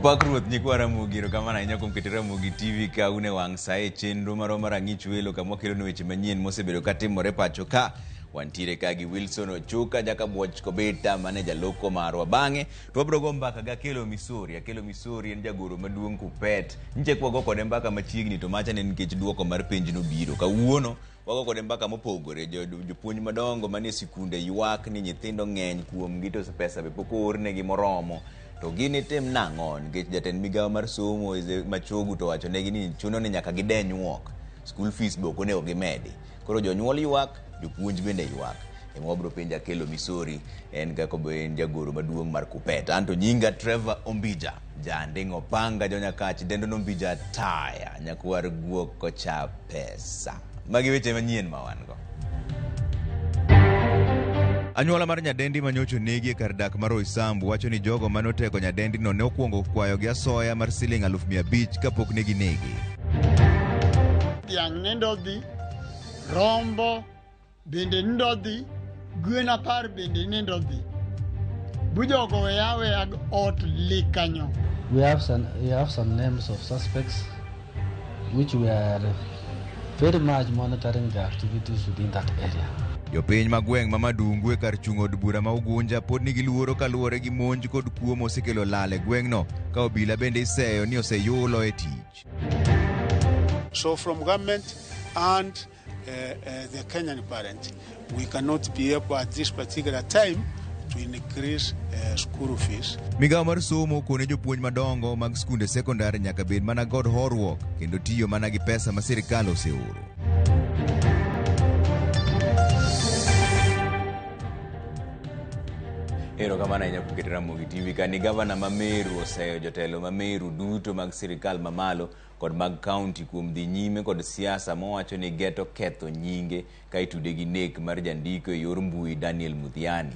Opak Ruoth nyikwa Ramogi, erokamano ahinya kuom keto Ramogi TV ka un e wang' sa e chenro marwa mar Ang'ich Welo kama wakelonu weche manyien mosebedo ka timore pacho ka. Wantiere ka gi Wilson Ochuka Jakabuoch Kobeta mane jaloko marwa. Bang'e to wabiro go mbaka gi Akelo Misori. Akelo Misori en jagoro maduong' Kupet. Nyicha kwa go kode mbaka machiegni to macha ne nikech duoko mar penj nobiro. Kawuono wago kode mbaka mopogore. Jopuonj madongo manie sikunde ywak ni nyithindo ng'eny kuomgi to pesa be pok oornegi moromo. To ginitim nang'o? Nikech jatend migawo mar somo Machogu to owacho negi ni chuno ni nyaka gideny wuok. School fees be ok onego gimedi. Koro jonyuol ywak, jopuonj bende ywak. Ema wabiro penjo Akelo Misori, en kaka en jagoro maduong' mar Kupet. Anto nyinga Trevor Ombija, janding' opanga jonyakach dendo nombija taya, nyakwar guok kocha pesa. Magi weche manyien ma wan go. Anyuola mar nyadendi ma nyocha onegi e kar dak mar Roysambu wacho ni jogo mane otego nyadendino ne okwongo kwayogi asoya mar siling 500,000 kapok ne ginege. Dhiang' nindo dhi, rombo bende nindo dhi, gwen 10 bende nindo dhi. Bujogo weya aweya ot li kanyo. We have some names of suspects which we are very much monitoring the activities within that area. Jopiny ma gweng' ma Madungu e kar chung' od bura ma Ugunja pod nigi luoro kaluwore gi monj kod kuo mosekelo lal e gweng'no ka obila bende iseyo ni oseyulo e tich. So from government and the Kenyan parent, we cannot be able at this particular time to increase school fees. Migawo mar somo kone jopuonj madongo mag skunde sekondar nyaka bed mana kod horuok kendo tiyo mana gi pesa ma sirkal oseoro. Erokamano ahinya kuom keto Ramogi TV ka ni gavana ma Meru oseyo jotelo ma Meru duto mag sirkal mamalo kod mag kaunti kuom dhi nyime kod siasa mowacho ni geto ketho nyinge ka itude gi nek mar jandiko e yor mbui Daniel Muthiani.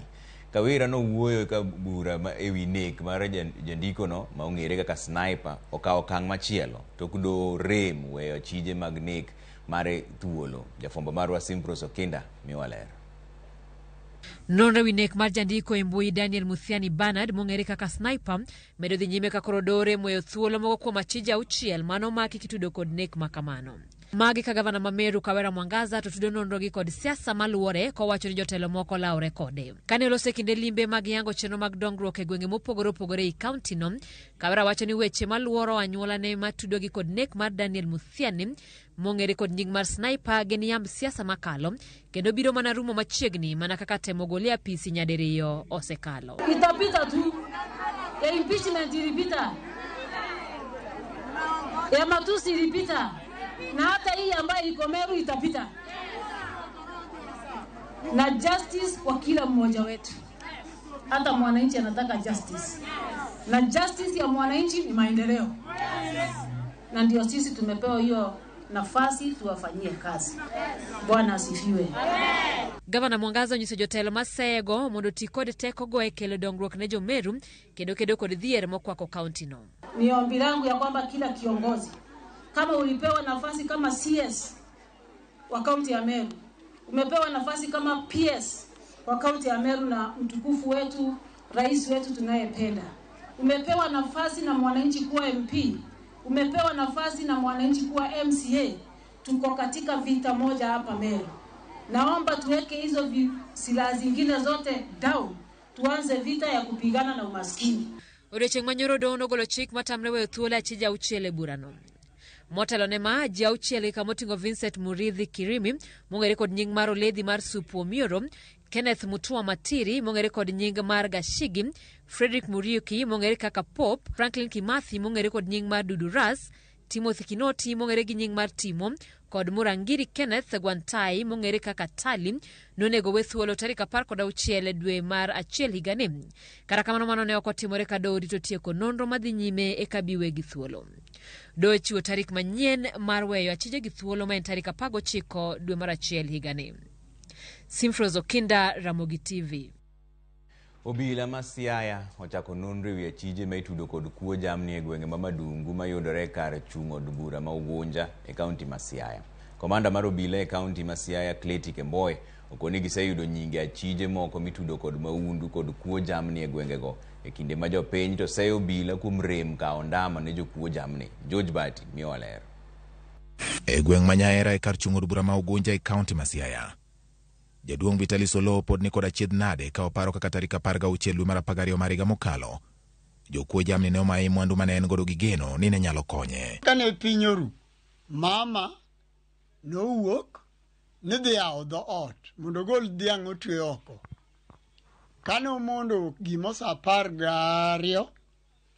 Kawira nowuoyo ka bura ewi nek mar jandikono ma ong'ere kaka Sniper okawo okang' machielo tok doho rem weyo achije mag nek mare thuolo. Jafwambo marwa Simprose Okinda miwa ler. Nonro ewi nek mar jandiko e mbui Daniel Muthiani Bernard mong'ere kaka Sniper medo dhi nyime ka koro doho rem weyo thuolo moko kuom achije 6 mano omaki kitudo kod nek ma kamano. Magi ka gavana ma Meru Kawera Mwangaza to tudo nonro gi kod siasa maluwore kowacho ni jotelo moko lawre kode. Kane oloso e kinde limbe mag yango chenro mag dongruok e gwenge mopogore opogore ei kaunti no, Kawera wacho ni weche maluoro anyuolane matudo gi kod nek mar Daniel Muthiani mong'ere kod nying mar Sniper gin yamb siasa makalo kendo biro mana rumo machiegni mana kaka temo gole apisi nyadiriyo osekalo. Itapita tu ya impeachment ilipita, ya matusi ilipita, na hata hii ambayo iko Meru itapita, na justice kwa kila mmoja wetu. Hata mwananchi anataka justice, na justice ya mwananchi ni maendeleo, na ndio sisi tumepewa hiyo nafasi tuwafanyie kazi. Bwana asifiwe. Gavana Mwangaza onyiso jotelo masego mondo oti kod tekogo e kelo dongruok ne jo-Meru kendo kedo kod dhier mokwako kaunti no. Ni ombi langu ya kwamba kila kiongozi, kama ulipewa nafasi kama CS wa kaunti ya Meru, umepewa nafasi kama PS wa kaunti ya Meru na mtukufu wetu rais wetu tunayependa, umepewa nafasi na mwananchi kuwa MP, umepewa nafasi na mwananchi kuwa MCA, tuko katika vita moja hapa Meru. Naomba tuweke hizo silaha zingine zote down, tuanze vita ya kupigana na umaskini. Odiochieng' manyoro doho nogolo chik matamre weyo thuolo achije 6 e burano. Motelo ne ma, ji 6 gi kamoting'o Vincent Murithi Kirimi mong'ere kod nying mar Oledhi mar Supu Omioro, Kenneth Mutua Matiri mong'ere kod nying mar Gashigi, Frederick Muriuki mong'ere kaka Pop, Franklin Kimathi mong'ere kod nying mar Dudu Ras, Timothy Kinoti mong'ere gi nying mar Timo kod Murangiri Kenneth Gwantai mong'ere kaka Tali nonego we thuolo tarik 16 dwe mar 1 higani. Kata kamano mano ne ok otimore ka doho rito tieko nonro madhi nyime eka bi wegi thuolo. Doho chiwo tarik manyien mar weyo achije gi thuolo ma en tarik 19 dwe mar 1 higani. Simfrose Okinda, Ramogi TV. Obila ma Siaya ochako nonro ewi achije ma itudo kod kuo jamni e gwenge ma Madungu mayudore kar chung' od bura ma Ugunja e kaunti ma Siaya. Komanda mar obila e kaunti ma Siaya Clety Kemboi Okoni giseyudo nyinge achije moko mitudo kod maundu kod kuo jamni e gwengego e kinde ma jopiny to seyo obila kuom rem kawo ndama ne jokuo jamni. George Bati miyowa ler. E gweng' ma Nyaera e kar chung' od bura ma Ugunja e kaunti ma Siaya. Jaduong' Vitalis Oloo pod ni kod achiedh nade ka oparo kaka tarik 16 dwe mar 12 mar higa mokalo. Jokuo jamni ne omaye mwandu mane en godo gi geno ni ne nyalo konye. Kane piny oru, mama nowuok ni dhi yawo dhoot mondo ogol dhiang' otwe oko. Kane omondo gimo sa 12,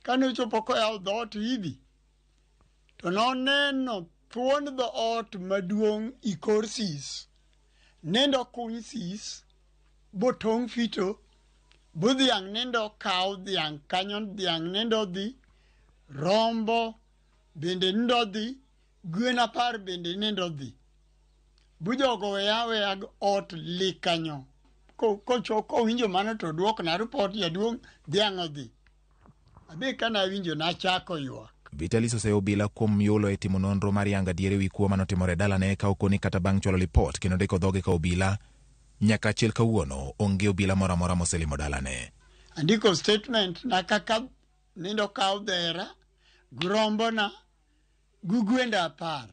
kane ochopo koyawo dhoot hivi, to noneno thuon dhoot maduong' i kor sis. Nindo kuny sis, botong' fito, bu dhiang' nindo kaw dhiang' kanyo dhiang' nindo dhi, rombo bende nindo dhi, gwen 10 bende nindo dhi. Bu jogo weya aweya ot li kanyo. Kowinjo mano to duokna ripot jaduong' dhiang' odhi. Abe kane awinjo nachako ywak. Vitalis oseyo obila kuom yulo e timo nonro mar yango adier ewi kuo manotimore e dalane ka okoni kata bang' chwalo lipot kendo ndiko dhoge ka obila nyaka achiel kawuono onge obila moro amora moselimo dalane. Andiko statement na kaka nindo kaw dhera, grombona, gi gwenda 10.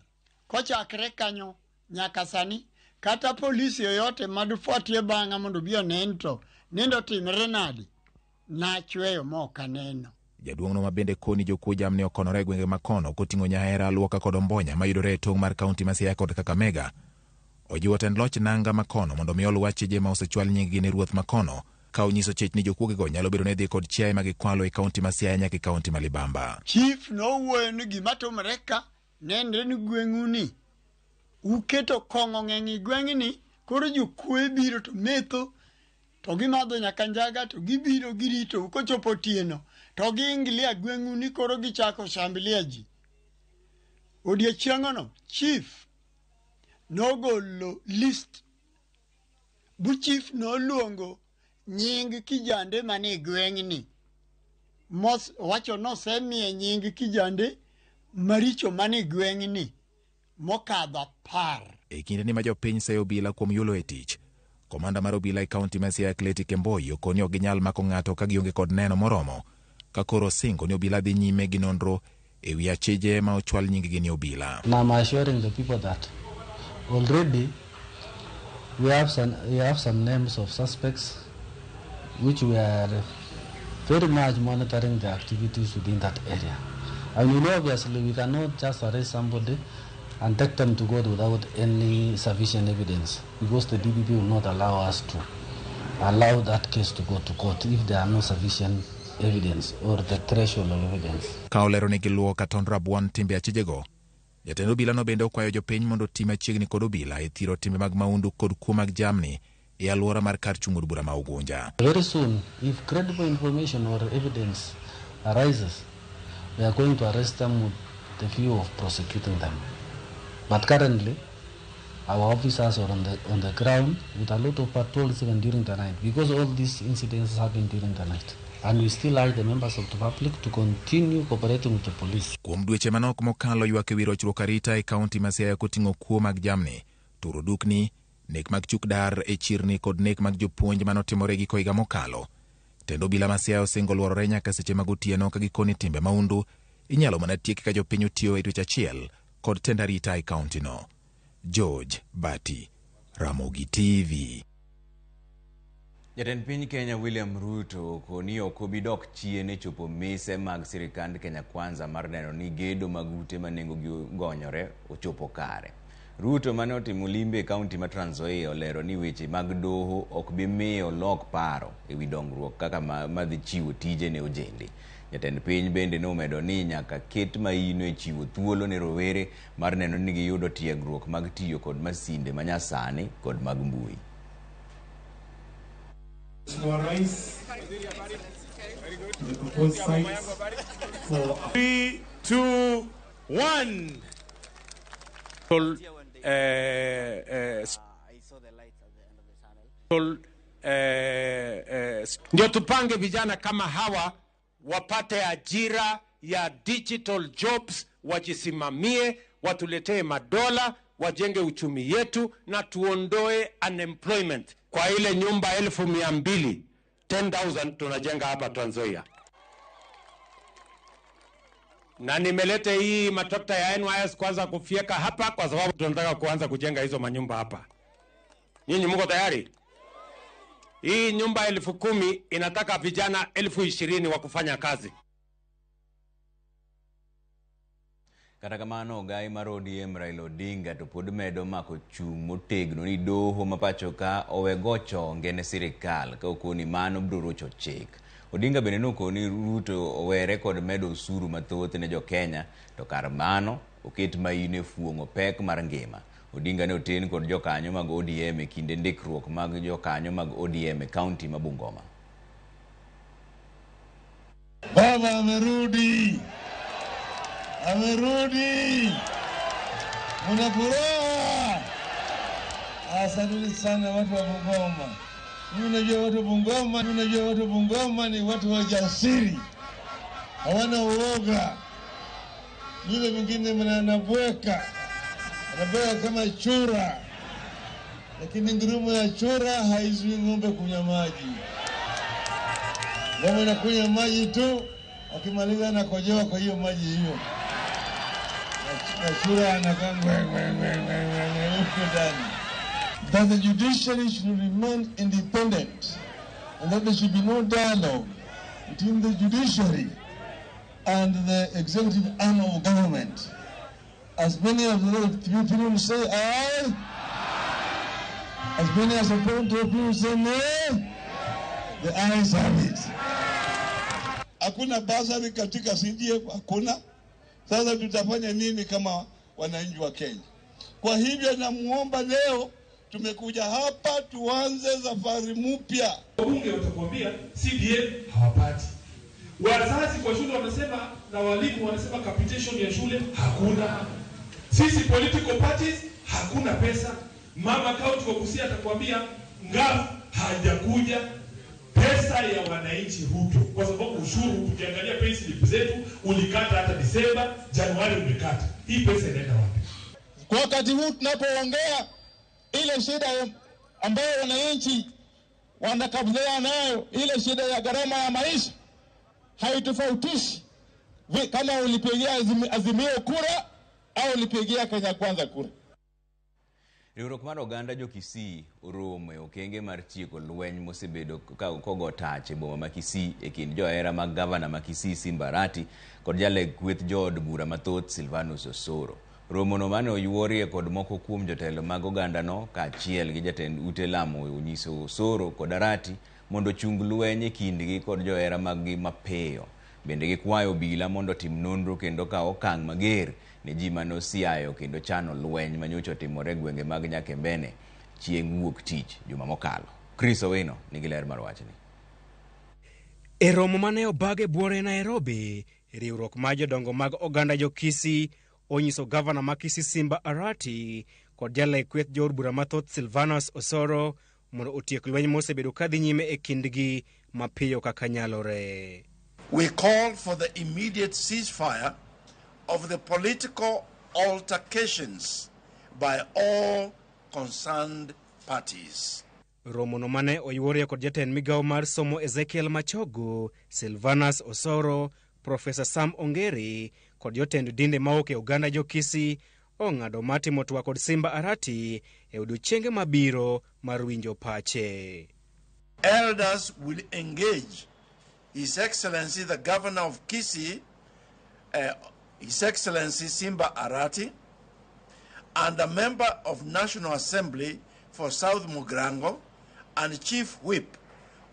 Kochakre kanyo nyaka sani kata polisi yoyote madufuatie bang'a mondo obi onen to nindo timre nade, nachweyo mok aneno. Jaduong'no ma bende koni jokuo jamni okonore e gwenge makono koting'o Nyahera, Luoka kod Ombonya mayudore e tong' mar kaunti ma Siaya kod Kakamega. Ojiwo tend loch nanga makono mondo mi oluw achije ma osechwal nying-gi ne ruoth makono ka onyiso chich ni jokuogego nyalo bedo ne dhi kod chiaye ma gikwalo e kaunti ma Siaya nyaka e kaunti ma Libamba. Chief nowuoyo ni gima timore ka nenre ni gweng'u ni uketo kong'o ng'eny e gweng'ni, koro jokuoye biro to metho to gimadho nyaka njaga to gibiro girito kochopo otieno to giingilia gweng'u ni koro gichako shambulia ji. Odiechieng'no chief nogolo list bu chief noluongo nying kijande manie gweng'ni. Wacho nosemiye nying kijande maricho manie gweng'ni mokadho 10. E kinde ni ma jopiny seyo obila kuom yulo e tich, komanda mar obila e kaunti ma Siaya Kleti Kemboi okoni ok ginyal mako ng'ato ka gionge kod neno moromo, ka koro osingo ni obila dhi nyime gi nonro e wi achije ma ochwal nying-gi ni obila. And I'm assuring the people that already we have some names of suspects which we are very much monitoring the activities within that area. And you know, obviously we cannot just arrest somebody and take them to court without any sufficient evidence, because the DPP will not allow us to allow that case to go to court if there are no sufficient evidence or the threshold of evidence. Ka olero ni giluwo ka tond rabuon timbe achijego, jatend obila no bende okwayo jopiny mondo oti machiegni kod obila e thiro timbe mag maundu kod kuo mag jamni e alwora mar kar chung' od bura ma Ugunja. Very soon, if credible information or evidence arises, we are going to arrest them with the view of prosecuting them. But currently, our officers are on the ground with a lot of patrols even during the night, because all these incidents happen during the night. And we still urge the members of the public to continue cooperating with the police. Kuom dweche manok mokalo ywak ewi rochruok arita e kaunti ma Siaya koting'o kuo mag jamni, turo dukni, nek mag chuk dar e chirni kod nek mag jopuonj manotimore giko higa mokalo. Tend obila ma Siaya osingo luorore nyaka seche mag otieno ka gikoni timbe maundu inyalo mana tieki ka jopiny otiyo e dweche achiel kod tend arita e kaunti no. George Bati, Ramogi TV. Jatend piny Kenya William Ruto okoni ok obi dok chien e chopo mise mag sirikand Kenya Kwanza mar neno ni gedo mag ute ma nengogi ogonyore ochopo kare. Ruto mane otimo limbe e kaunti ma Trans Nzoia olero ni weche mag doho ok bi miyo olok paro ewi dongruok kaka madhi chiwo tije ne ojende. Jatend piny bende nomedo ni nyaka ket maino e chiwo thuolo ne rowere mar neno ni giyudo tiegruok mag tiyo kod masinde manyasani kod mag mbui. Mheshimiwa Rais, the proposed sites for 3, 2, 1. Ndio tupange vijana kama hawa wapate ajira ya digital jobs, wajisimamie, watuletee madola, wajenge uchumi yetu na tuondoe unemployment. Kwa ile nyumba 200,000, 10,000 tunajenga hapa Trans Nzoia. Na nimeleta hii matrakta ya NYS kwanza kufyeka hapa kwa sababu tunataka kuanza kujenga hizo manyumba hapa. Nyinyi mko tayari? Hii nyumba 10,000 inataka vijana 20,000 wa kufanya kazi. Kata kamano, ogai mar ODM Raila Odinga to pod medo mako chung' motegno ni doho ma pacho ka owe go chonge ne sirikal ka okoni mano biro rocho chik. Odinga bende nokoni Ruto owere kod medo osuru mathoth ne jo-Kenya to kar mano oket maino e fuong'o pek mar ngima. Odinga ne oten kod jokanyo mag ODM e kinde ndikruok mag jokanyo mag ODM e kaunti ma Bungoma. Baba amerudi. Amerudi. Muna furaha. Asanteni sana watu wa Bungoma. Mimi najua watu wa Bungoma, mimi najua watu wa Bungoma ni watu wajasiri. Hawana uoga. Yule mwingine anabweka. Anabweka kama chura. Lakini ngurumo ya chura haizuii ng'ombe kunywa maji. Ng'ombe anakunywa maji tu, akimaliza anakojoa kwa hiyo maji hiyo. Na chura anakaa ngwe ngwe ngwe ngwe ngwe huko ndani. That the judiciary should remain independent and that there should be no dialogue between the judiciary and the executive arm of government. As many of the people say aye, as many as opponent people say no, the ayes have it. Hakuna basari katika CDF, hakuna. Sasa tutafanya nini kama wananchi wa Kenya? Kwa hivyo namuomba leo tumekuja hapa tuanze safari mpya. Wabunge watakwambia CDF hawapati. Wazazi kwa shule wanasema na walimu wanasema capitation ya shule hakuna. Sisi political parties hakuna pesa. Mama county wa Busia atakwambia ngafu hajakuja. Pesa ya wananchi Ruto, kwa sababu ushuru tukiangalia payslip zetu ulikata hata Disemba, Januari umekata. Hii pesa inaenda wapi? Kwa wakati huu tunapoongea, ile shida ambayo wananchi wanakabiliana nayo, ile shida ya gharama ya maisha haitofautishi kama ulipigia Azimio kura au ulipigia Kenya Kwanza kura. Riwruok mar oganda jo Kisii oromo e okenge mar tieko lweny mosebedo kogo tach e boma ma Kisii e kind johera mag gavana ma Kisii Simba Arati kod jaleg kweth jood bura mathoth Silvanus Osoro. Romono mane oyuorie kod moko kuom jotelo mag ogandano kaachiel gi jatend ute lamo onyiso Osoro kod Arati mondo ochung lweny e kindgi kod johera maggi mapiyo. Bende gikwayo obila mondo otim nonro kendo kaw okang' mager ne ji mane osiayo kendo chano lweny manyocha otimore e gwenge mag Nyakembene chieng' wuok tich juma mokalo. Chris Owino nigi ler mar wachni. E romo mane obag e buore Nairobi, riwruok mar jodongo mag oganda jo Kisii onyiso gavana ma Kisii Simba Arati kod jaleg kweth jood bura mathoth Silvanus Osoro mondo otiek lweny mosebedo kadhi nyime e kindgi mapiyo kaka nyalore. We call for the immediate ceasefire of the political altercations by all concerned parties. Romono mane oyuorie kod jatend migawo mar somo Ezekiel Machogu, Silvanus Osoro, Profesa Sam Ongeri kod jotend dinde mawuok e oganda jo Kisii ong'ado mar timo twak kod Simba Arati e odiechienge mabiro mar winjo pache. Elders will engage His Excellency the Governor of Kisii, His Excellency Simba Arati, and a member of National Assembly for South Mugirango and Chief Whip,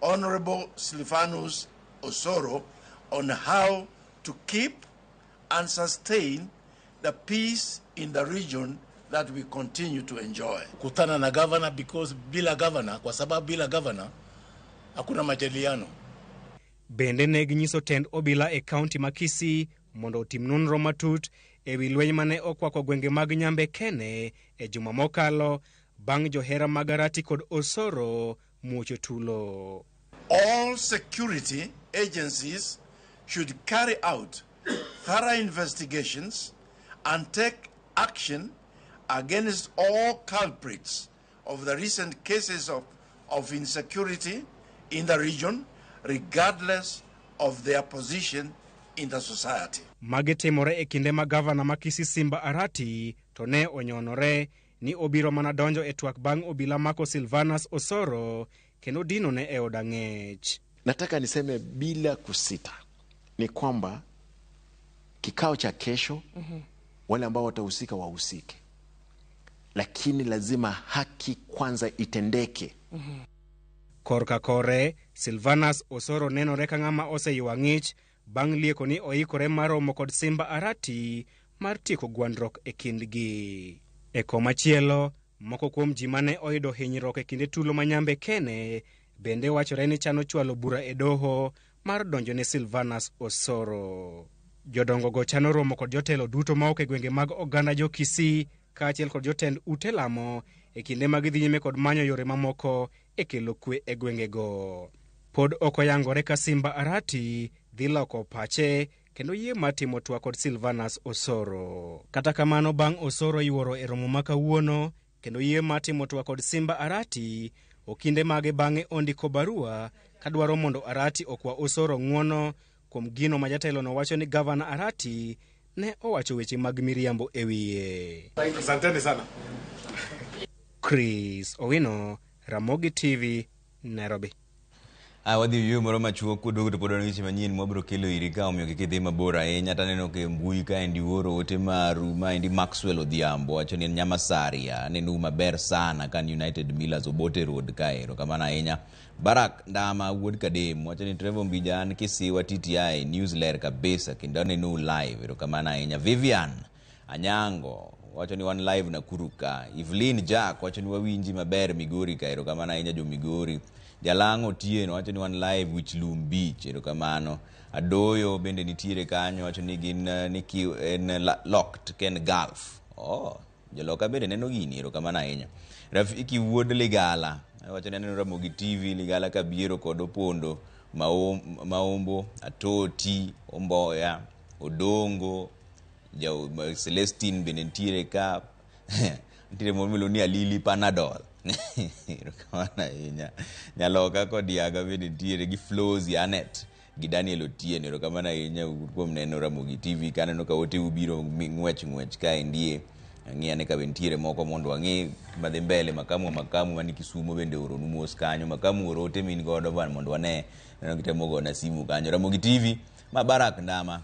Honorable Silvanus Osoro, on how to keep and sustain the peace in the region that we continue to enjoy. Kutana na governor because bila governor, kwa sababu bila governor hakuna majadiliano. Bende ne ginyiso tend obila e kaunti ma Kisii mondo otim nonro matut e wi lweny mane okwako gwenge mag Nyambe Kene e juma mokalo bang' johera mag Arati kod Osoro muocho tulo. All security agencies should carry out thorough investigations and take action against all culprits of the recent cases of insecurity in the region, regardless of their position in the society. Magi timore e kinde ma gavana ma Kisii Simba Arati to ne onyonore ni obiro mana donjo e twak bang' obila mako Silvanus Osoro kendo dino ne e od ang'ech. Nataka niseme bila kusita ni kwamba kikao cha kesho wale ambao watahusika wahusike, lakini lazima haki kwanza itendeke. Korka kore, Silvanus Osoro nenore ka ng'ama oseywa ng'ich bang' lieko ni oikore mar romo kod Simba Arati mar tieko gwandruok e kindgi. E komachielo, moko kuom ji mane oyudo hinyruok e kinde tulo ma Nyambe Kene bende wachore ni chano chwalo bura e doho mar donjo ne Silvanus Osoro. Jodongo go chano romo kod jotelo duto ma ok e gwenge mag oganda jo Kisii kaachiel kod jotend ute lamo e kinde ma gidhi nyime kod manyo yore mamoko e kelo kwe e gwengego. Pod ok oyangore ka Simba Arati dhi loko pache kendo yie mar timo twak kod Silvanus Osoro. Kata kamano, bang' Osoro yuoro e romo ma kawuono kendo yie mar timo twak kod Simba Arati, okinde mage bang'e ondiko barua kadwaro mondo Arati okwa Osoro ng'uono kuom gino ma jatelono wacho ni gavana Arati ne owacho weche mag miriambo e wiye. Asanteni sana. Chris Owino, Ramogi TV, Nairobi. Wadhi yueyo moro machuok kuduogo to pod wan gi weche manyien mwabiro kelo iri ka, omiyo kik idhi mabor ahinya. Taneno ka e mbui kaendi uoro ote maru. Maendi Maxwell Odhiambo wacho ni en Nyamasaria, anenou maber sana kan United Millers Obote Road kae, erokamano ahinya. Barak Ndama wuod Kadem wacho ni Trevor Mbija an Kisiwa TTI news ler kabisa kendo anenou live, erokamano ahinya. Vivian Anyango wacho ni wan live Nakuru ka. Evelyn Jack wacho ni wawinji maber Migori ka, erokamano ahinya jo Migori. Jalang'o Otieno wacho ni wan live Wichlum Beach, erokamano. Adoyo bende nitiere kanyo wacho ni gin ni en locked Ken Gulf. Oh, joloka bende neno gini, erokamano ahinya. Rafiki wuod Ligala wacho ni aneno Ramogi TV Ligala Kabiero kod Opondo Maombo Atoti Omboya Odongo Celestine bende nitiere ka. Nitiere moro miluongo ni Alili Panadol. Erokamano ahinya. Nyaloka kod Yaga bende nitiere gi Flozi Anet gi Daniel Otieno, erokamano ahinya kuom neno Ramogi TV. Kaneno ka ote ubiro ng'wech ng'wech kaendie. Ang'i ane ka be nitiere moko mondo wang'e madhi mbele. Makamu mani Kisumo bende ooronu mos kanyo. Makamu oro ote min godo bwana mondo wane. Neno kitemo gona simu kanyo. Ramogi TV ma Barak Ndama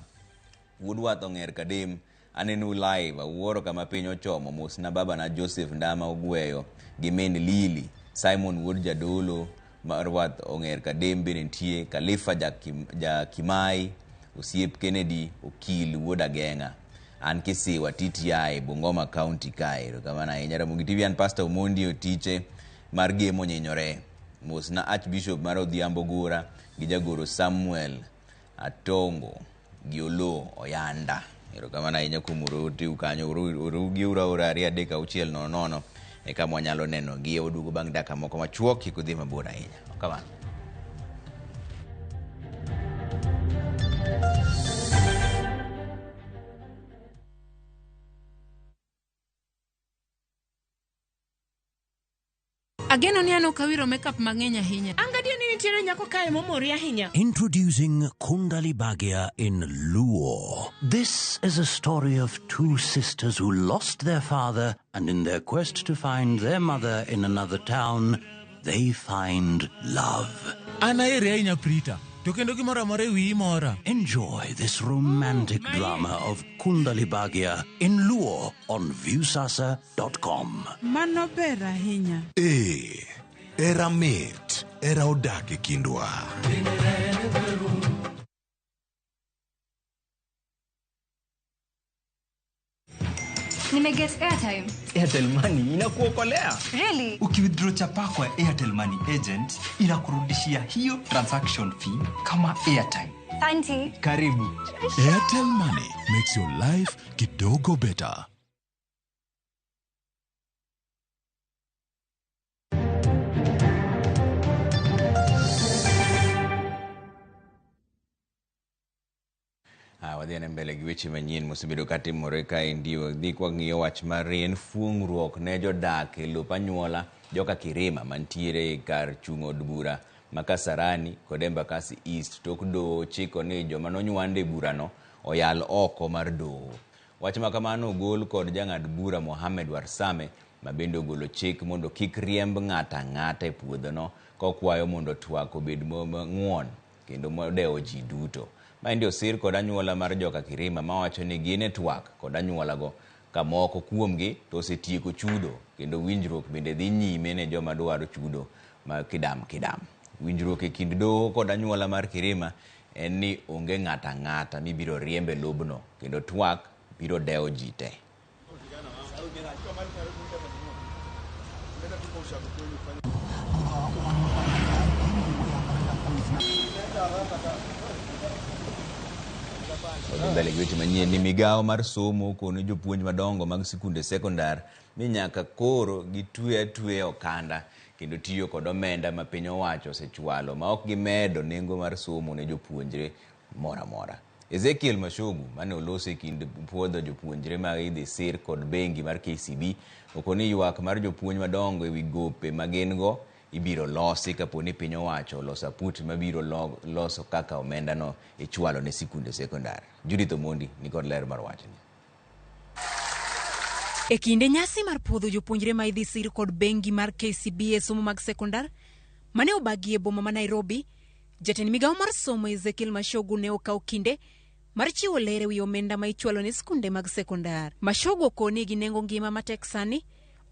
wuod wath Ong'er Kadem aneno live awuoro kama piny ochomo. Mosna baba na Joseph Ndama Ogweyo gi min Lili Simon wuod Jadolo mar wath Ong'er Kadem bende nitie. Khalifa Jakimai osiep Kennedy Okil wuod Ageng'a an Kisiwa TTI Bungoma County kae, erokamano ahinya. Ramogi TV an Pastor Omondi Otiche mar Gemo Nyinyore. Mosna Archbishop mar Odhiambo Gura gi jagoro Samuel Atongo gi Oloo Oyanda, erokamano ahinya kuom oro oteu kanyo. Orugi ura ora 2 3 6 0 0 e kama wanyalo neno gi. Oduogo bang' dakika moko machuok, kik udhi mabor ahinya. Kamano. Ageno ni an ok awiro makeup mang'eny ahinya. An gadier ni nitiere nyako kae momori ahinya. Introducing Kundali Bhagya in Luo. This is a story of two sisters who lost their father, and in their quest to find their mother in another town, they find love. An ahere ahinya Prita, to kendo gimoro amora e wiyi mora. Enjoy this romantic drama of Kundali Bhagya in Luo on Viusasa.com. Mano ber ahinya. Ee, era mit, era odak e kindwa. Nimeget airtime. Airtel Money inakuokolea. Really? Ukiwithdraw chapa kwa Airtel Money agent inakurudishia hiyo transaction fee kama airtime. Asante. Karibu. Airtel Money makes your life kidogo better. Wadhi ane mbele gi weche manyien mosebedo katimore kaendi. Wadhi kwang'iyo wach mar en fuong'ruok ne jodak e lop anyuola joka Kirima mantiere kar chung' od bura ma Kasarani kod Embakasi East tok doho chiko ni joma nonywande e burano oyal oko mar doho. Wach ma kamano ogol kod jang'ad bura Mohamed Warsame ma bende ogolo chik mondo kik riemb ng'ato ang'ata e puodhono kokwayo mondo twak obed mang'won kendo modewo ji duto. Maendi osir kod anyuola mar joka Kirima mawacho ni gin e twak kod anyuolago ka moko kuomgi to osetieko chudo kendo winjruok bende dhi nyime ne joma dwaro chudo ma kidam kidam. Winjruok e kind doho kod anyuola mar Kirima en ni onge ng'ato ang'ata mibiro riemb e lobno kendo twak biro dewo ji te. Wadhi mbele gi weche manyien ni migawo mar somo kono jopuonj madongo mag sikunde sekondar ni nyaka koro gitwe atweya okanda kendo tiyo kod omenda ma piny owacho osechwalo ma ok gimedo nengo mar somo ne jopuonjre moro amora. Ezekiel Machogu mane oloso e kind puodho jopuonjre ma idhi sir kod bengi mar KCB okoni ywak mar jopuonj madongo ewi gope ma gin go ibiro losi kapo ni piny owacho oloso aput mabiro loso kaka omendano ichwalo ne sikunde sekondar. Judith Omondi nikod ler mar wachni. E kinde nyasi mar puodho jopuonjre ma idhi sir kod bengi mar KCB e somo mag sekondar mane obagi e boma ma Nairobi, jatend migawo mar somo Ezekiel Machogu ne okawo kinde mar chiwo ler ewi omenda ma ichwalo ne skunde mag sekondar. Machogu okoni gi nengo ngima matek sani,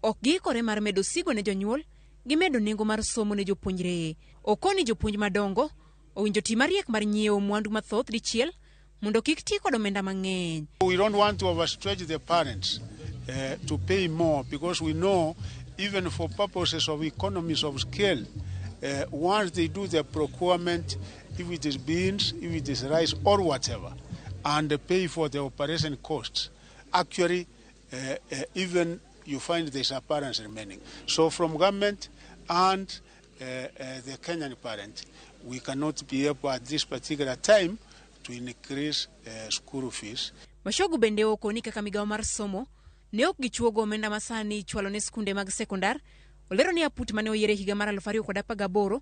ok giikore mar medo sigo ne jonyuol gi medo nengo mar somo ne jopuonjre. Okoni jopuonj madongo owinjo ti mariek mar nyiewo mwandu mathoth dichiel mondo kik ti kod omenda mang'eny. We don't want to overstretch the parents to pay more because we know even for purposes of economies of scale, once they do the procurement, if it is beans, if it is rice or whatever, and they pay for the operation costs, actually even you find there's a parents remaining. So from government and the Kenyan parent, we cannot be able at this particular time to increase school fees. Machogu bende okoni kaka migawo mar somo ne ok gichuogo omenda ma sani ichwalo ne skunde mag sekondar. Olero ni aput mane oyier e higa mar 2018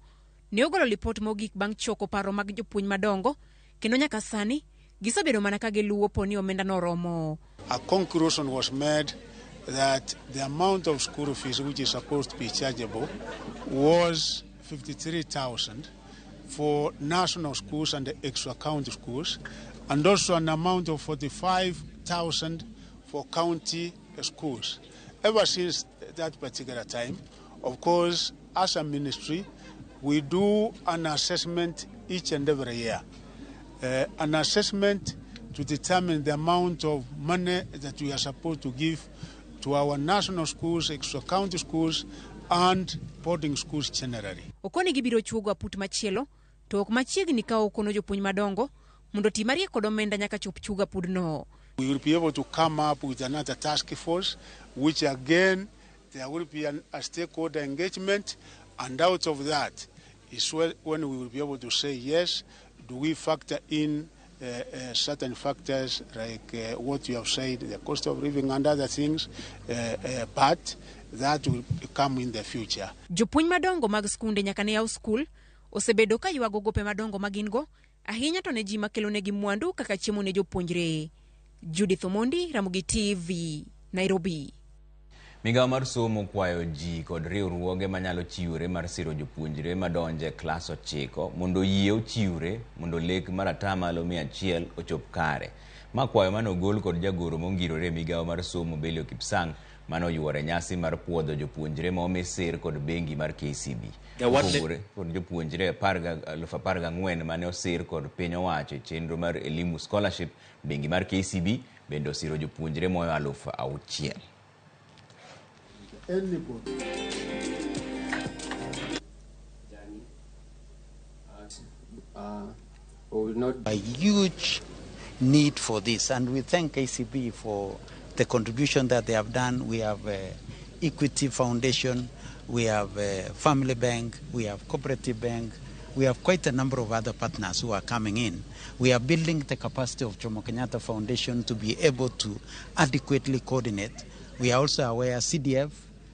ne ogolo lipot mogik bang' choko paro mag jopuonj madongo kendo nyaka sani gisebedo mana ka giluwo po ni omenda no oromo. A conclusion was made that the amount of school fees which is supposed to be chargeable was 53,000 for national schools and extra county schools, and also an amount of 45,000 for county schools. Ever since that particular time, of course, as a ministry, we do an assessment each and every year. An assessment to determine the amount of money that we are supposed to give to our national schools, extra county schools, and boarding schools generally. Okoni gibiro chuogo aput machielo to ok machiegni ka okono jopuonj madongo mondo ti mariek kod omenda nyaka chop chugo apudno. We will be able to come up with another task force, which again, there will be a stakeholder engagement, and out of that is when we will be able to say, yes, do we factor in certain factors like what you have said, the cost of living and other things, but that will come in the future. Jopuonj madongo mag skunde nyaka ne yaw skul osebedo ka ywago gope madongo ma gin go, ahinya to ne ji makelonegi mwandu kaka chiemo ne jopuonjre. Judith Omondi, Ramogi TV, Nairobi. Migawo mar somo kwayo ji kod riwruoge manyalo chiwre mar siro jopuonjre madonje klas 9 mondo oyie ochiwre mondo lek mar 100% ochop kare. Ma kwayo mane ogol kod jagoro mongirore e migawo mar somo Belio Kipsang mane oyuore nyasi mar puodho jopuonjre ma omi sir kod bengi mar KCB. Opogore kod jopuonjre 14,000 mane osir kod piny owacho e chenro mar Elimu Scholarship, bengi mar KCB bende osiro jopuonjre moyo 6,000. A huge need for this, and we thank KCB for the contribution that they have done. We have Equity Foundation, we have Family Bank, we have Cooperative Bank, We have quite a number of other partners who are coming in. We are building the capacity of Jomo Kenyatta Foundation to be able to adequately coordinate. We are also aware CDF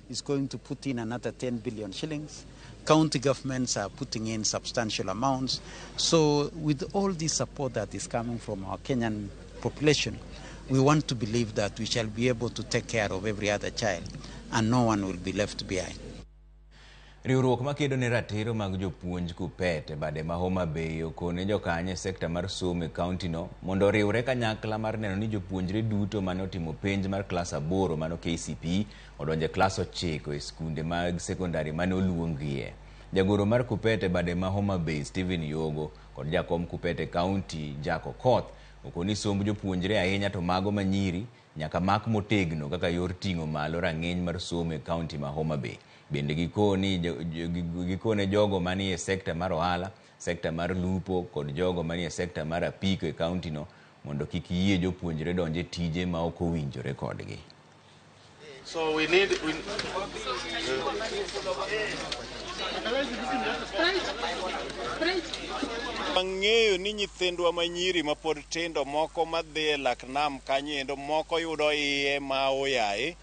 is going to put in another 10 billion shillings. County governments are putting in substantial amounts. So with all this support that is coming from our Kenyan population, we want to believe that we shall be able to take care of every other child and no one will be left behind. Riwruok makedo ne ratiro mag jopuonj KUPPET e bade ma Homa Bay okone jokanyo e sekta mar somo e kaunti no mondo oriwre kanyakla mar neno ni jopuonjre duto mane otimo penj mar klas 8 mano KCPE odonjo e klas 9 e skunde mag sekondari mane oluongie. Jagoro mar KUPPET e bade ma Homa Bay Stephen Yogo kod jakom KUPPET e kaunti Jack Okoth okoni somb jopuonjre ahinya to mago manyiri nyaka mak motegno kaka yor ting'o malo rang'iny mar somo e kaunti ma Homa Bay. Bende gikone jogo manie sekta mar ohala, sekta mar lupo kod jogo manie sekta mar apiko e kaunti no mondo kik yie jopuonjre donj e tije ma ok owinjore kodgi. So we need Wang'eyo ni nyithindwa manyiri mapod tindo moko madhi e lak nam kanyo endo moko yudo iye ma oyaye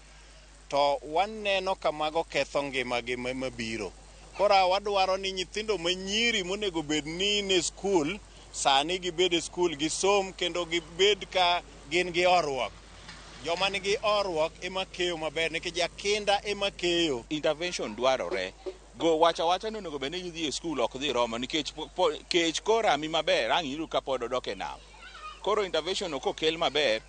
to waneno ka mago ketho ngimagi mabiro. Koro wadwaro ni nyithindo manyiri monego bed ni ni skul sani gibed e skul gisom kendo gibed ka gin gi horuok. Joma nigi horuok ema keyo maber nikech jakinda ema keyo. Intervention dwarore. Go wacha wacha ni onego bed ni gidhi e skul ok dhi romo nikech kech korami maber ang' iyud ka pod odok e nam. Koro intervention ok okel maber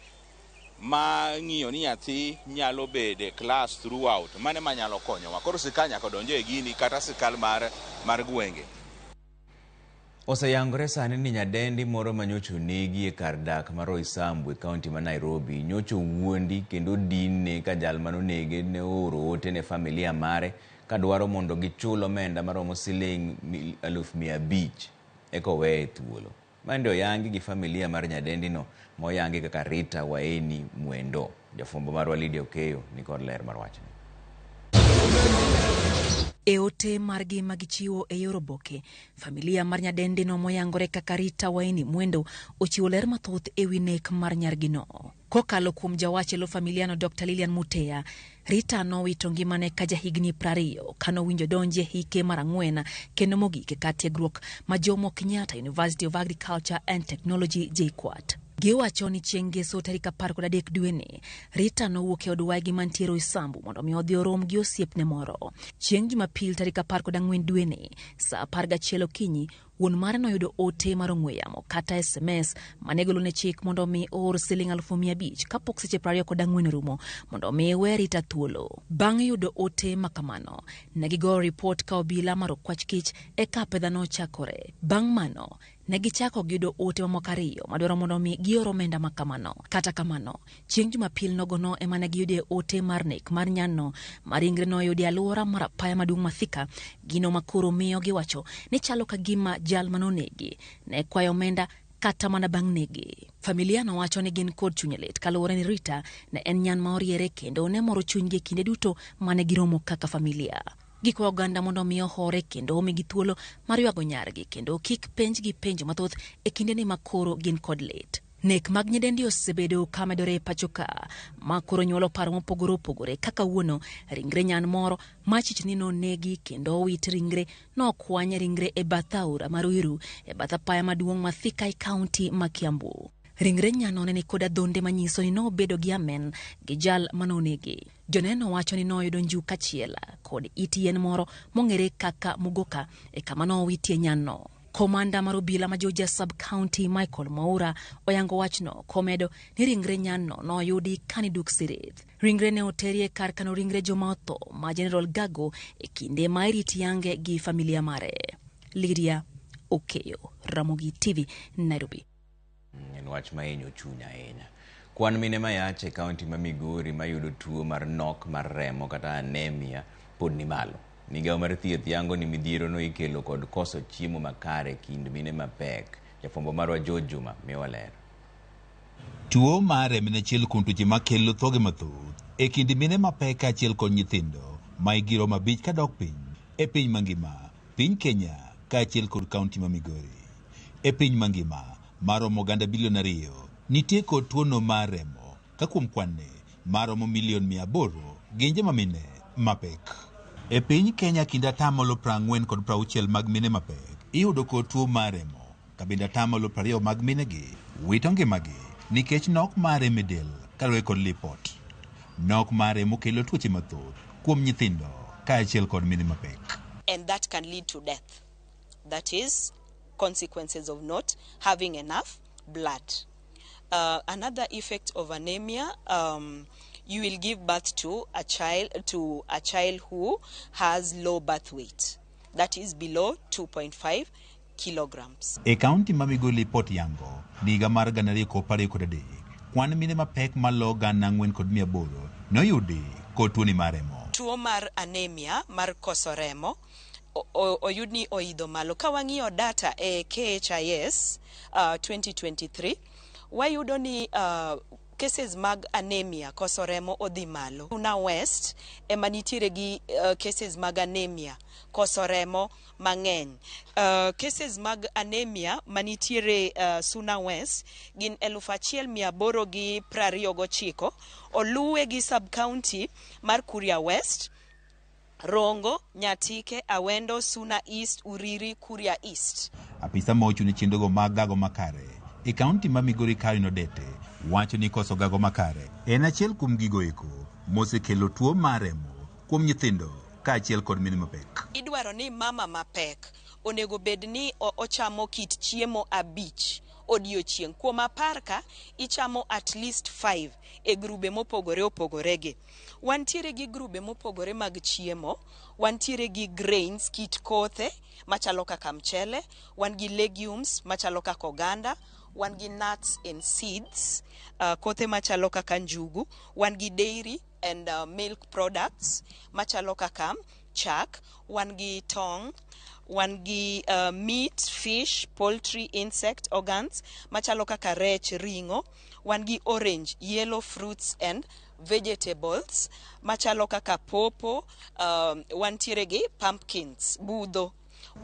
ma ng'iyo ni nyathi nyalo bedo e class throughout. Mano ema nyalo konyowa. Koro sirkal nyaka donj e gini kata sirkal mar gwenge. Oseyangore sani ni nyadendi moro manyocha onegi e kar dak mar Roysambu e kaunti ma Nairobi nyocha owuondi kendo odinne ka jal manonege ne ooro ote ne familia mare kadwaro mondo gichul omenda maromo siling 500,000 eka oweye thuolo. Mande oyangi gi familia mar nyadendino moyangi kaka Rita Waeni Mwendo. Jafwambo marwa Lydia Okeyo ni kod ler mar wachni. E ote margi magichiwo e yor oboke, familia mar nyadendino moyangore kaka Rita Waeni Mwendo ochiwo ler mathoth e wi nek mar nyargino. Kokalo kuom jawach e lo familiano Dr. Lilian Mutea, Rita nowito ngimane ka jahigni 20 kanowinjo donje hike mar 4 kendo mogik e kar tiegruok ma Jomo Kenyatta University of Agriculture and Technology JKUAT. Giwacho ni chieng' ngeso tarik 13 dweni, Rita nowuok e od waygi mantie Roysambu mondo mi odhi orom gi osiepne moro. Chieng' Jumapil tarik 14 dweni, saa 11 okinyi, wuon mare noyudo ote mar ong'we yamo kata SMS mane golone chik mondo mi oor siling 500,000 kapok seche 24 orumo mondo mi we Rita thuolo. Bang' yudo ote makamano, ne gigoyo ripot ka obila mar okwach kich eka apedha nochakore. Bang' mano, ne gichako giyudo ote mamoko 2 madwaro mondo mi gior omenda makamano. Kata kamano, chieng' Jumapil nogono ema ne giyude ote mar nek mar nyanno ma ringre noyudi e alwora mar apaya maduong' ma Thika, gino ma koro miyo giwacho ni chalo ka gima jal manonegi ne kwayo omenda kata mana bang' nege. Familia nowacho ni gin kod chuny lit kaluwore ni Rita ne en nyan ma oriere kendo ne moro chunygi e kinde duto mane giromo kaka familia. Gikwayo oganda mondo mi ohore kendo omigi thuolo mar ywago nyargi kendo kik penjgi penjo mathoth e kindeni ma koro gin kod lit. Nek mag nyidendi osebedo ka medore e pacho ka, ma koro nyuolo paro mopogore opogore kaka wuono ringre nyan moro machich ni nonegi kendo owit ringre nokwany ringre e bath aora mar Ruiru e bath apaya maduong' ma Thika e kaunti ma Kiambu. Ringre nyano ne nikod adhonde manyiso ni nobedo gi amen gi jal manonege. Joneno wacho ni noyudo njuka achiel kod it yien moro mong'ere kaka mugoka e kama nowitie nyanno. Komanda mar obila ma Juja Sub-County Michael Mwaura oyango wachno komedo ni ringre nyanno noyudi kani duk Siret. Ringre ne oteri e kar kano ringre joma otho ma General Gago e kinde ma irit yange gi familia mare. Lydia Okeyo, Ramogi TV, Nairobi. En wach ma hinyo chuny ahinya. Kwan mine mayach e kaunti ma Migori mayudo tuo mar nok mar remo kata anemia pod ni malo. Migawo mar thieth yango ni midhiero no ikelo kod koso chiemo makare kind mine mapek. Jafwambo marwa George Juma miyowa ler. Tuo mar remo en achiel kuom tuoche makelo thoge mathoth e kind mine mapek kaachiel kod nyithindo ma hikgi romo 5 kadok piny e piny mangima. Piny Kenya kaachiel kod kaunti ma Migori. E piny mangima maromo oganda bilion 2 nitie kod tuono mar remo ka kuom kwan-ni maromo milion 800 gin joma mine mapek. E piny Kenya kind 40% kod 60% mag mine mapek iyudo kod tuo mar remo ka bende 20% mag minegi wito ngimagi nikech nok mar remo e del kaluwore kod lipot. Nok mar remo kelo tuoche mathoth kuom nyithindo kaachiel kod mine mapek. And that can lead to death. That is consequences of not having enough blood. Another effect of anemia, you will give birth to a child who has low birth weight, that is below 2.5 kilograms. E kaunti ma Migori lipot yango ni higa mar 2023 kwan mine mapek malo 4,800 noyudi kod tuoni mar remo. Tuo mar anemia mar koso remo oyud ni oidho malo. Ka wang'iyo data e KHIS 2023 wayudo ni cases mag anemia koso remo odhi malo. Suna West ema nitiere gi cases mag anemia koso remo mang'eny. Cases mag anemia manitiere Suna West gin 1829, oluwe gi sub-county mar Kuria West, Rongo, Nyatike, Awendo, Suna East, Uriri, Kuria East. Apisa ma ochung' ne chenrogo mag gago makare e kaunti ma Migori Caroline Odete wacho ni koso gago makare en achiel kuom gigo eko mosekelo tuo mar remo kuom nyithindo kaachiel kod mine mapek. Idwaro ni mama mapek onego bed ni ochamo kit chiemo 5 odiochieng'. Kuom 10 ka ichamo at least 5 e grube mopogore opogore gi. Wantiere gi grube mopogore mag chiemo, wantiere gi grains, kit kothe machalo kaka mchele, wan gi legumes machalo kaka oganda, wan gi nuts and seeds, kothe machalo kaka njugu, wan gi dairy and milk products machalo kaka chak, wan gi tong', wan gi meat, fish, poultry, insect organs machalo kaka rech, ring'o, wan gi orange, yellow fruits and vegetables machalo kaka popo, wantiere gi pumpkins, budho.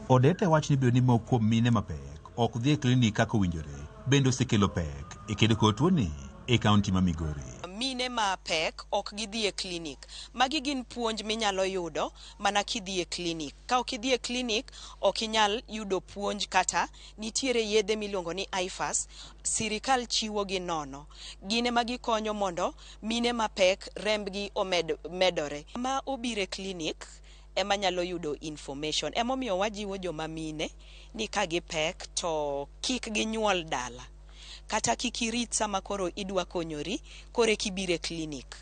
Odete wach ni bedo ni moko kuom mine mapek ok dhi e klinik kaka owinjore bende osekelo pek e kedo kod tuoni e kaunti ma Migori. Mine mapek ok gidhi e klinik. Magi gin puonj minyalo yudo mana kidhi e klinik. Ka ok idhi e klinik, ok inyal yudo puonj kata nitiere yedhe miluongo ni IFAS, sirikal chiwo gi nono. Gin ema gikonyo mondo mine mapek rembgi omed medore. Ma obiro e klinik ema nyalo yudo information. Emomiyo wajiwo joma mine ni ka gipek to kik ginyuol dala. Kata kik irit sama koro idwa konyori, koro eka ibiro e klinik.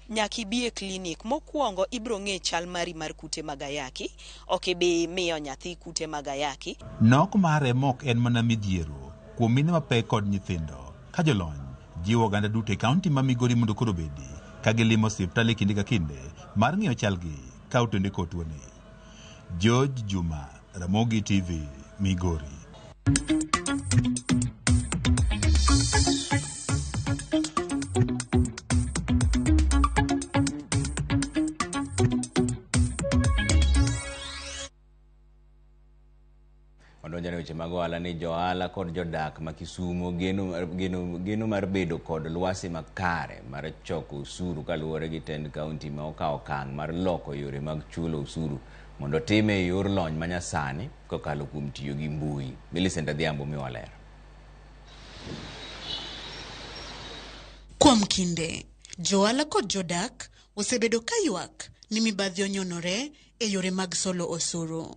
Nyaka ibi e klinik. Mokwongo ibiro ng'e chal mari mar kute mag ayaki, ok ibi miyo nyathi kute mag ayaki. Nok mar remo ok en mana midhiero kuom mine mapek kod nyithindo. Ka jolony jiwo oganda duto e kaunti ma Migori mondo koro obedi ka gilimo osiptal e kinde ka kinde mar ng'iyo chalgi ka otende kod tuoni. George Juma, Ramogi TV, Migori. Odonjone weche mag ohala ni johala kod jodak ma Kisumo geno mar bedo kod lwasi makare mar choko osuru kaluwore gi tend kaunti ma okawo okang' mar loko yore mag chulo osuru mondo time e yor lony manyasani kokalo kuom tiyo gi mbui. Millicent Adhiambo miwa ler. Kuom kinde, johala kod jodak osebedo ka ywak ni mibadhi onyonore e yore mag solo osuru.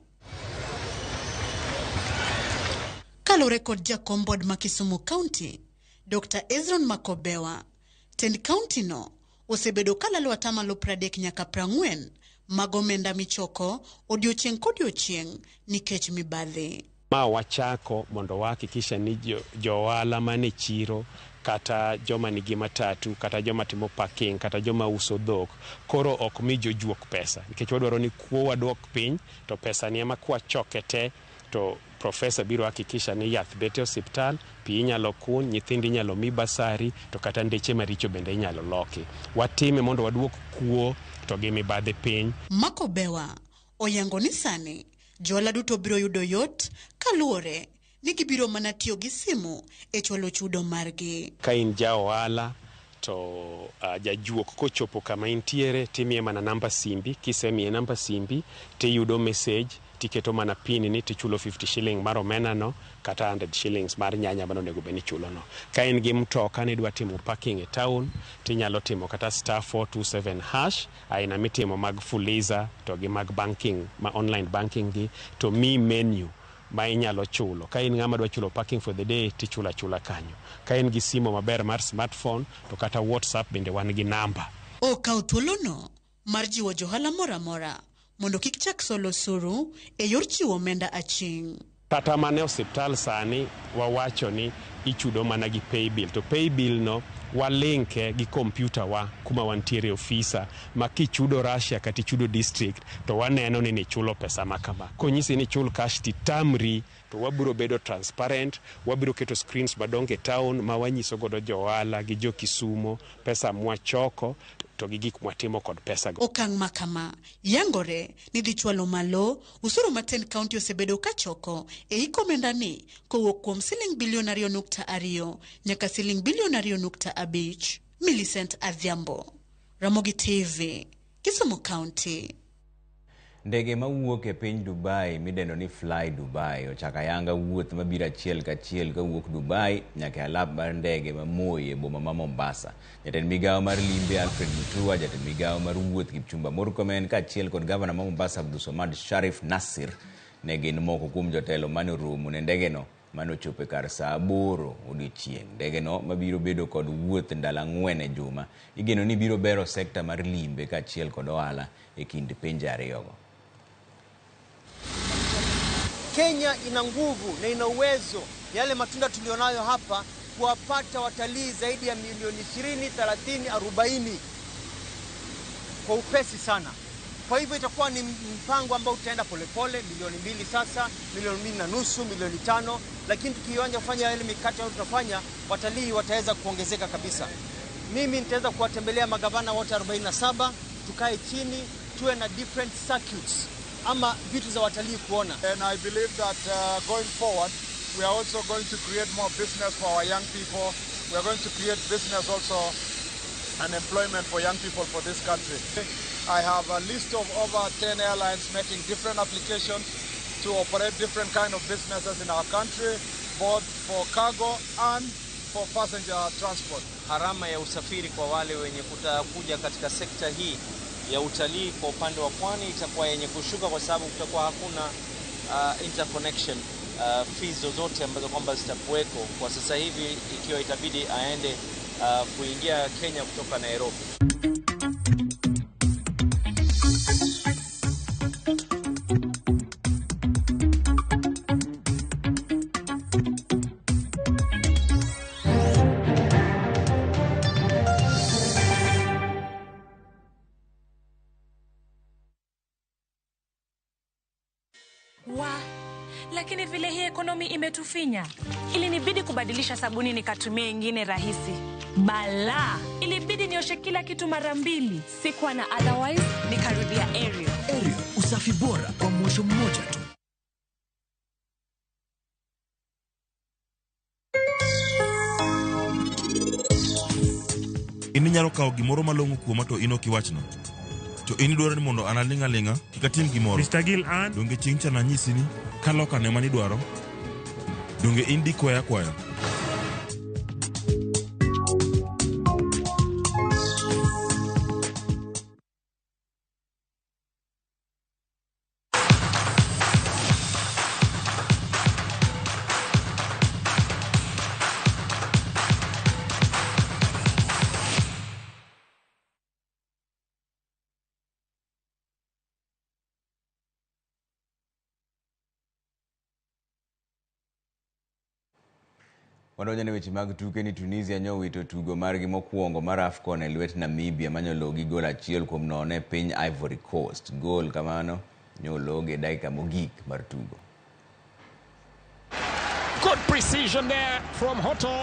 Kaluwore kod jakom board ma Kisumu County, Dr. Ezron Makobewa, tend county no osebedo kalalo 30% nyaka 40% mag omenda michoko odiochieng' kodiochieng' nikech mibadhi. Ma wachako mondo wahakikisha ni johala mane chiro kata joma nigi matatu kata joma timo parking kata joma uso dhok koro ok mi jojuok pesa nikech wadwaro ni kuo waduok piny to pesa ni ema kwachoke te to profesa biro hakikisha ni yath bet e osiptal, pi inyalo kuny, nyithindo inyalo mi basari to kata ndeche maricho bende inyalo loki. Watime mondo waduok kuo to gi mibadhi piny. Makobewa oyango ni sani Johala duto biro yudo yot kaluwore ni gibiro mana tiyo gi simu e chwalo chudo margi. Ka in ja ohala to jajuok kochopo kama intiere timiye mana namba simbi, kisemiye namba simbi tiyudo message tiketo mana pin ni tichulo 50 shilling mar omena no kata 100 shillings mar nyanya mane onego bed ni ichulo no. Ka in gi mtoka nidwa timo parking e town tinyalo timo kata *427# aina mitimo mag Fuliza to gi mag banking ma online banking gi to mi menu ma inyalo chulo. Ka in ng'ama dwa chulo parking for the day tichulo achula kanyo. Ka in gi simo maber mar smartphone to kata WhatsApp bende wan gi namba. Okawo thuolono mar jiwo johala moro amora mondo kik chak solo osuru e yor chiwo omenda aching'. Kata mana e osiptal sani wawacho ni ichudo mana gi paybill to paybill no walinke gi kompyuta wa kuma wantiere ofisa ma kichudo Russia kata ichudo district to waneno ni nichulo pesa ma kama. Konyisi ni chul cash titamri to wabiro bedo transparent, wabiro keto screens madongo e town ma wanyiso godo jo ohala gi jo Kisumo pesa mwachoko to gi gik mwatimo kod pesa go. Okang' ma kama yangore ni dhi chwalo malo osuru ma tend kaunti osebedo kachoko e hik omenda ni kowuok kuom siling bilion 2.2 nyaka siling bilion 2.5. Millicent Adhiambo, Ramogi TV, Kisumu County. Ndege mawuok e piny Dubai midendo ni Fly Dubai ochako ayanga wuoth mabiro achiel kachiel kawuok Dubai nyaka e alap mar ndege ma Moi e boma ma Mombasa. Jatend migawo mar limbe Alfred Mutua, jatend migawo mar wuoth Kipchumba Murkomen kaachiel kod gavana ma Mombasa Abdulswamad Sharif Nassir ne gin moko kuom jotelo mane oromo ne ndegeno mane ochopo e kar saa 8 odiochieng'. Ndegeno mabiro bedo kod wuoth ndalo 4 e juma igeno ni biro bero sekta mar limbe kaachiel kod ohala e kind pinje ariyogo. Kenya ina nguvu na ina uwezo, yale matunda tulionayo hapa, kuwapata watalii zaidi ya milioni 20, 30, 40 kwa upesi sana. Kwa hivyo itakuwa ni mpango ambao utaenda polepole, milioni 2 sasa, milioni 2.5, milioni 5, lakini tukianza kufanya yale mikakati ambayo tunafanya, watalii wataweza kuongezeka kabisa. Mimi nitaweza kuwatembelea magavana wote 47, tukae chini, tuwe na different circuits ama vitu za watalii kuona. And I believe that going forward we are also going to create more business for our young people. We are going to create business also and employment for young people for this country. I have a list of over 10 airlines making different applications to operate different kind of businesses in our country, both for cargo and for passenger transport. Gharama ya usafiri kwa wale wenye kutakuja katika sekta hii ya utalii kwa upande wa pwani itakuwa yenye kushuka kwa sababu kutakuwa hakuna interconnection fees zozote ambazo kwamba zitakuweko kwa sasa hivi, ikiwa itabidi aende kuingia Kenya kutoka Nairobi. Lakini vile hii ekonomi imetufinya, ilinibidi kubadilisha sabuni nikatumia ingine rahisi. Bala, ilibidi nioshe kila kitu mara 2. Sikuwa na otherwise, nikarudia Ariel. Ariel, usafi bora kwa mwosho mmoja tu. In inyalo kawo gimoro malong'o kuoma to in ok iwachna. To in idwaro ni mondo an aling' aling'a kik atim gimoro. Mr. Gill, an Donge chieng' cha nanyisi ni kaloka ne mane idwaro? Donge in dikwaya akwaya? Wadonjo ne weche mag tuke ni Tunisia nyowito tugo margi mokwongo mar AFCON e lwet Namibia manyologi gol 1-0 e piny Ivory Coast. Gol kamano nyologi e dakika mogik mar tugo. Good precision there from Hoto.